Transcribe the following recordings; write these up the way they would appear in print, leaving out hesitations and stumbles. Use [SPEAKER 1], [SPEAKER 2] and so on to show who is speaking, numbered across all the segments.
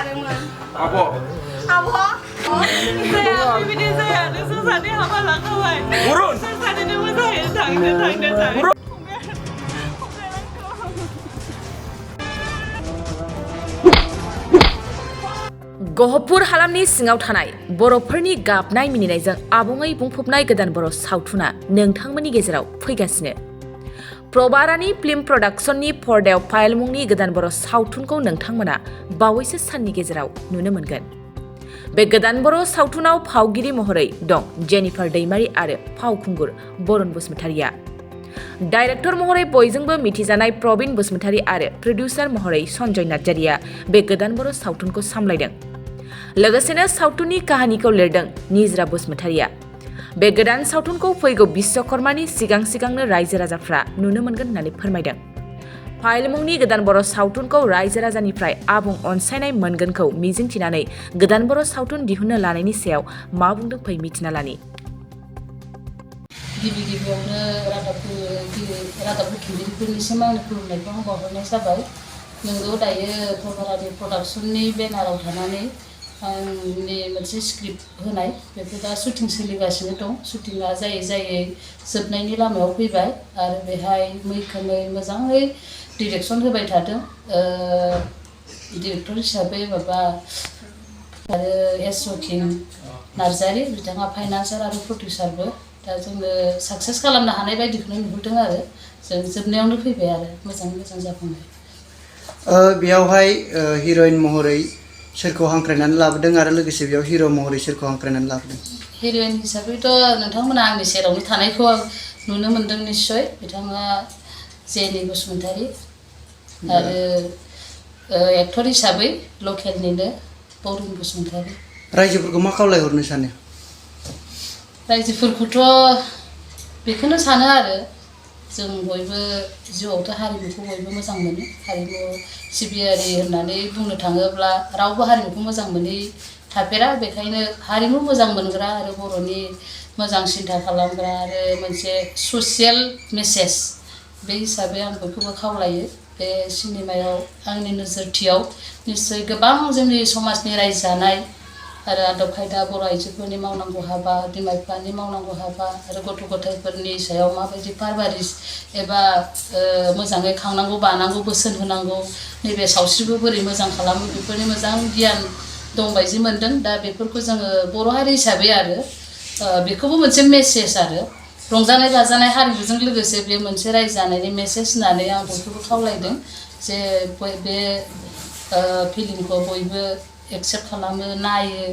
[SPEAKER 1] लादोंमोन
[SPEAKER 2] आब'
[SPEAKER 1] जाया बेबायदि जाया नोंसोर सानै हाबा लाखाबाय नोंसोर सानैनो मोजाङै थांदो
[SPEAKER 3] गहपुर हालामनि सिङाव थानाय बर'फोरनि गाबनाय मिनिनायजों आबुङै बुंफबनाय गोदान बर' सावथुना नोंथांमोननि गेजेराव फैगासिनो। प्रभारानि फिल्म प्रडाक्शननि पर्दायाव फाइल मुंनि गोदान बर' सावथुनखौ नोंथांमोना बावैसो साननि गेजेराव नुनो मोनगोन। बे गोदान बर' सावथुनाव फावगिरि महरै दं जेनिफार दैमारी आरो फावखुंगुर बरुन बसुमतारिया। डाइरेक्टर महरै बयजोंबो मिथिजानाय प्रबीण बसुमतारी आरो प्रडिउसार महरै सन्जय नार्जारिया बे गोदान बर' सावथुनखौ सामलायदों। लोगोसेनो सावथुननि काहानिखौ लिरदों निजरा बसुमतारिया। बे गोदान सावथुनखौ फैगौ बिश्वकर्मानि सिगांनो रायजो राजाफ्रा नुनो मोनगोन होननानै फोरमायदों। फाइल मुंनि गोदान बर' सावथुनखौ रायजो राजानिफ्राय आबुं अनसायनाय मोनगोनखौ मिजिंथिनानै गोदान बर' सावथुन दिहुननो लानायनि सायाव मा बुंदों फै मिथिना लानि।
[SPEAKER 4] गिबियावनो रादाब बुथुमगिरिफोरनिसिम आंनि खुलुमनायखौ बावहरनाय जाबाय। नोंगौ दायो प्रभारानि प्रडाक्शननि बेनाराव थानानै आंनि मोनसे स्क्रिप्ट होनाय बेखौ दा शुटिं सोलिगासिनो दं। शुटिंआ जायै जोबनायनि लामायाव फैबाय आरो बेहाय मैखोमै मोजाङै डिरेक्सन होबाय थादों डिरेक्टर हिसाबै आरो एस जतिन नार्जारी बिथाङा फाइनान्सार आरो प्रडिउसारबो। दा जोङो साक्सेस खालामनो हानाय बायदिखौनो नुहुरदों आरो जों जोबनायावनो फैबाय आरो मोजाङै मोजां जाफुंबाय।
[SPEAKER 5] बेयावहाय हिर'इन महरै सोरखौ हांख्रायनानै लाबोदों आरो लोगोसे बेयाव हिर' महरै सोरखौ हांख्रायनानै लाबोदों?
[SPEAKER 4] हिर'इन हिसाबैथ' नोंथांमोना आंनि सेरावनो थानायखौ आं नुनो मोनदों निस्सय। बिथाङा जेनि बसुमतारी आरो एक्टर हिसाबै लकेलनिनो बरुन बसुमतारी।
[SPEAKER 5] रायजोफोरखौ मा खावलायहरनो सानो?
[SPEAKER 4] रायजोफोरखौथ' बेखौनो सानो आरो जों बयबो जिउआवथ' हारिमुखौ बयबो मोजां मोनो। हारिमु सिबियारि होननानै बुंनो थाङोब्ला रावबो हारिमुखौ मोजां मोनै थाफेरा। बेखायनो हारिमु मोजां मोनग्रा आरो बर'नि मोजां सिन्था खालामग्रा आरो मोनसे ससियेल मेसेज बे हिसाबै आं बयखौबो खावलायो। बे सिनेमायाव आंनि नोजोरथियाव निस्सय गोबां जोंनि समाजनि रायजो जानाय आरो आदब खायदा बर' आइजोफोरनि मावनांगौ हाबा, बिमा बिफानि मावनांगौ हाबा आरो गथ' गथायफोरनि सायाव माबायदि पारबारिस एबा मोजाङै खांनांगौ बानांगौ बोसोन होनांगौ, नैबे सावस्रिखौ बोरै मोजां खालामो बेफोरनि मोजां गियान दंबायदि मोनदों। दा बेफोरखौ जोङो बर' हारि हिसाबै आरो बेखौबो मोनसे मेसेज आरो रंजानाय बाजानाय हारिमुजों लोगोसे बे मोनसे रायजो जानायनि मेसेज होननानै आं बयखौबो खावलायदों जे बे फिल्मखौ बयबो एक्सेप्ट खालामो, नायो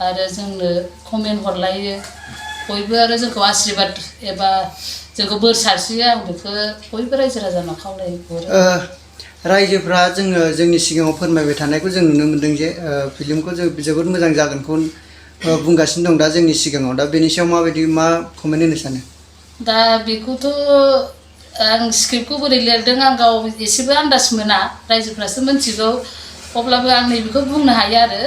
[SPEAKER 4] आरो जोंनो कमेन्ट हरलायो। बयबो आरो जोंखौ आशीर्बाद एबा जोंखौ बोर सारस्रियो। आं बेखौ बयबो रायजो राजानाव खावलायहरो।
[SPEAKER 5] रायजोफ्रा जोंनि सिगाङाव फोरमायबाय थानायखौ जों नुनो मोनदों जे फिल्मखौ जों जोबोद मोजां जागोनखौ बुंगासिनो दं दा जोंनि सिगाङाव। दा बेनि सायाव मा कमेन्ट होनो सानो?
[SPEAKER 4] दा बेखौथ' आं स्क्रिप्टखौ बोरै लिरदों आं गाव एसेबो आन्दाज मोना, रायजोफ्रासो मिथिगौ। अब्लाबो आं नैबेखौ बुंनो हायो आरो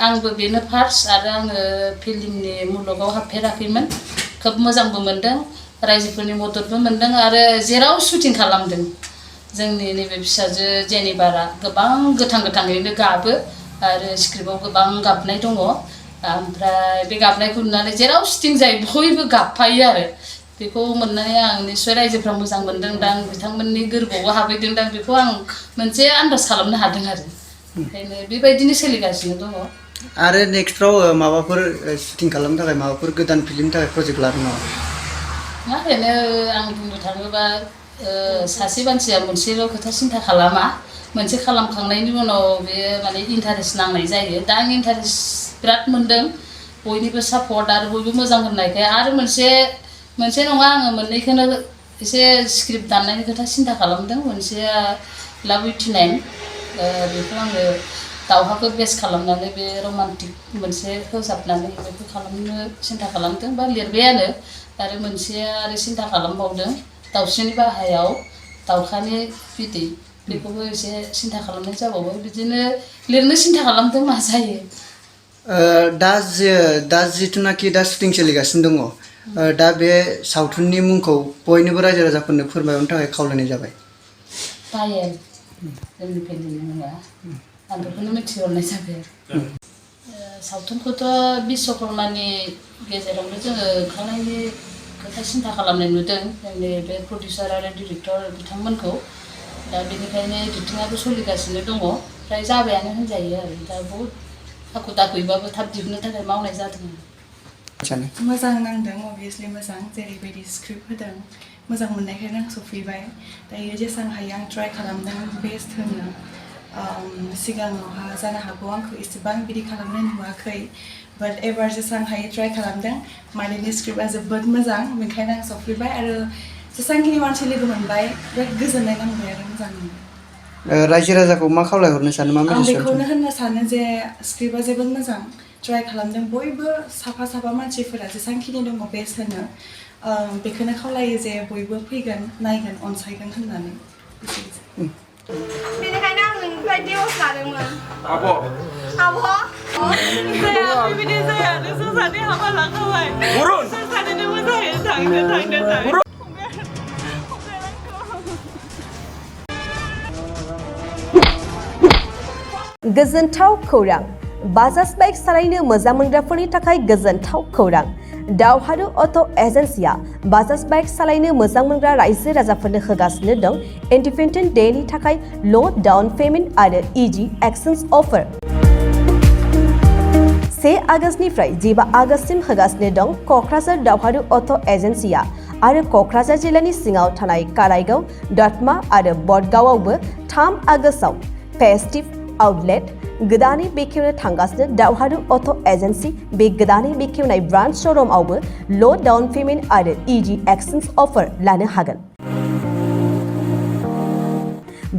[SPEAKER 4] आंबो बेनो फार्स्ट आरो आङो फिल्मनि मुलुगाव हाबफेराखैमोन। खोब मोजांबो मोनदों, रायजोफोरनि मददबो मोनदों आरो जेराव शुटिं खालामदों जोंनि नैबे फिसाजो जेनिबारा गोबां गोथाङैनो गाबो आरो स्क्रिप्टआव गोबां गाबनाय दङ। ओमफ्राय बे गाबनायखौ नुनानै जेराव शुटिं जायो बयबो गाबफायो आरो बेखौ मोननानै आं निस्सय रायजोफ्रा मोजां मोनदोंदां, बिथांमोननि गोरबोआवबो हाबहैदोंदां, बेखौ आं मोनसे आन्दाज खालामनो हादों आरो ओंखायनो बेबायदिनो सोलिगासिनो दङ।
[SPEAKER 5] आरो नेक्स्टफ्राव माबाफोर शुटिं खालामनो थाखाय माबाफोर गोदान फिल्मनि थाखाय प्रजेक्ट लादों नामा?
[SPEAKER 4] ओरैनो आं बुंनो थाङोबा सासे मानसिया मोनसेल' खोथा सिन्था खालामा, मोनसे खालामखांनायनि उनाव बे माने इन्टारेस्ट नांनाय जायो। दा आं इन्टारेस्ट बिराद मोनदों, बयनिबो सापर्ट आरो बयबो मोजां होननायखाय। आरो मोनसे नङा आङो मोननैखौनो एसे स्क्रिप्ट दाननायनि खोथा सिन्था खालामदों। मोनसेया लाभ उइथिं बेखौ आङो दावहाखौ बेस खालामनानै बे रमान्टिक मोनसे होजाबनानै बेखौ खालामनो सिन्था खालामदों बा लिरबायानो। आरो मोनसेया आरो सिन्था खालामबावदों दाउस्रिनि बाहायाव दाउखानि बिदै, बेखौबो एसे सिन्था खालामनाय जाबावो। बिदिनो लिरनो सिन्था खालामदों, मा जायो।
[SPEAKER 5] दा जिथुनाखि दा शुटिं सोलिगासिनो दङ, दा बे सावथुननि मुंखौ बयनोबो रायजो राजाफोरनो फोरमायहरनो थाखाय खावलायनाय जाबाय।
[SPEAKER 4] पायेल जोंनि फिल्मनि मुङा। आं बेखौनो मिथिहरनाय जाबाय आरो सावथुनखौथ' बिश्वकर्मानि गेजेरावनो जोङो ओंखारनायनि खोथा सिन्था खालामनाय नुदों जोंनि बे प्रडिउसार आरो डिरेक्टर बिथांमोनखौ दा बेनिखायनो एडिटिंआबो सोलिगासिनो दङ फ्राय जाबायानो होनजायो आरो दा बहुद हाखु दाखुयैबाबो थाब दिहुननो थाखाय मावनाय जादों
[SPEAKER 1] मोजां नांदों अभियासलि मोजां जेरैबायदि स्क्रिप्ट होदों मोजां मोननायखायनो आं सफैबाय दायो जेसां हायो आं ट्राइ खालामदों बेस्ट होनो सिगाङावहा जानो हागौ आंखौ एसेबां बिदि खालामनाय नुवाखै बाट एबार जेसां हायो ट्राइ खालामदों मालिनि स्क्रिप्टआ जोबोद मोजां बेनिखायनो आं सफैबाय आरो जेसांखिनि मानसि लोगो मोनबाय बिराद गोजोननाय नांबाय आरो मोजां मोनबाय
[SPEAKER 5] रायजो राजाखौ मा खावलायहरनो सानो मा
[SPEAKER 1] आं
[SPEAKER 5] मेसेज
[SPEAKER 1] बेखौनो होननो सानो जे स्क्रिप्टआ जोबोद मोजां ट्राइ खालामदों बयबो साफा मानसिफोरा जेसांखिनि दङ बेस्ट होनो बेखौनो खावलायो जे बयबो फैगोन नायगोन अनसायगोन होननानै
[SPEAKER 2] बेनिखायनो आं नोंनिफ्राय डिव'र्स लादोंमोन आब'
[SPEAKER 1] जाया बेबायदि जाया नोंसोर सानै हाबा लाखाबाय नोंसोर सानैनो मोजाङै थांदो
[SPEAKER 6] गोजोनथाव खौरां बाजाज बाइक सालायनो मोजां मोनग्राफोरनि थाखाय गोजोनथाव खौरां दावहारु अट' एजेन्सिया बाजाज बाइक सालायनो मोजां मोनग्रा रायजो राजाफोरनो होगासिनो दं इन्डिपेन्डेन्ट डेनि थाखाय ल' डाउन पेमेन्ट आरो इजि एक्सचेन्ज अफार 1 आगस्तनिफ्राय 15 आगस्तसिम होगासिनो दं क'क्राझार दावहारु अट' एजेन्सिया आरो क'क्राझार जिल्लानि सिङाव थानाय काराइगाव दतमा आरो बडगावआवबो 3 आगस्टआव फेस्टिभ आउटलेट गोदानै बेखेवनो थांगासिनो दावहारु अट' एजेन्सि बे गोदानै बेखेवनाय ब्रान्च श'रुमआवबो ल' डाउन पेमेन्ट आरो इजि एक्सचेन्ज अफार लानो हागोन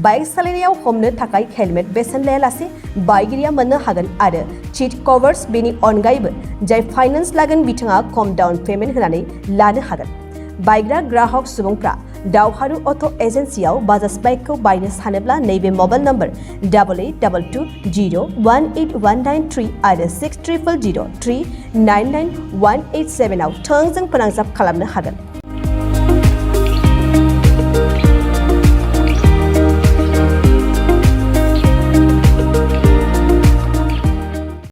[SPEAKER 6] बाइक सालायनायाव हमनो थाखाय हेलमेट बेसेन लायालासे बाइकगिरिया मोननो हागोन आरो सीट कभार्स बेनि अनगायैबो जाय फाइनेन्स लागोन बिथाङा खम डाउन पेमेन्ट होनानै लानो हागोन बायग्रा ग्राहक सुबुंफ्रा दावहारु अट' एजेन्सियाव बाजाज बाइकखौ बायनो सानोब्ला नैबे मबाइल नम्बर 8822018193 आरो 6300399187 आव थोंजों फोनांजाब खालामनो हागोन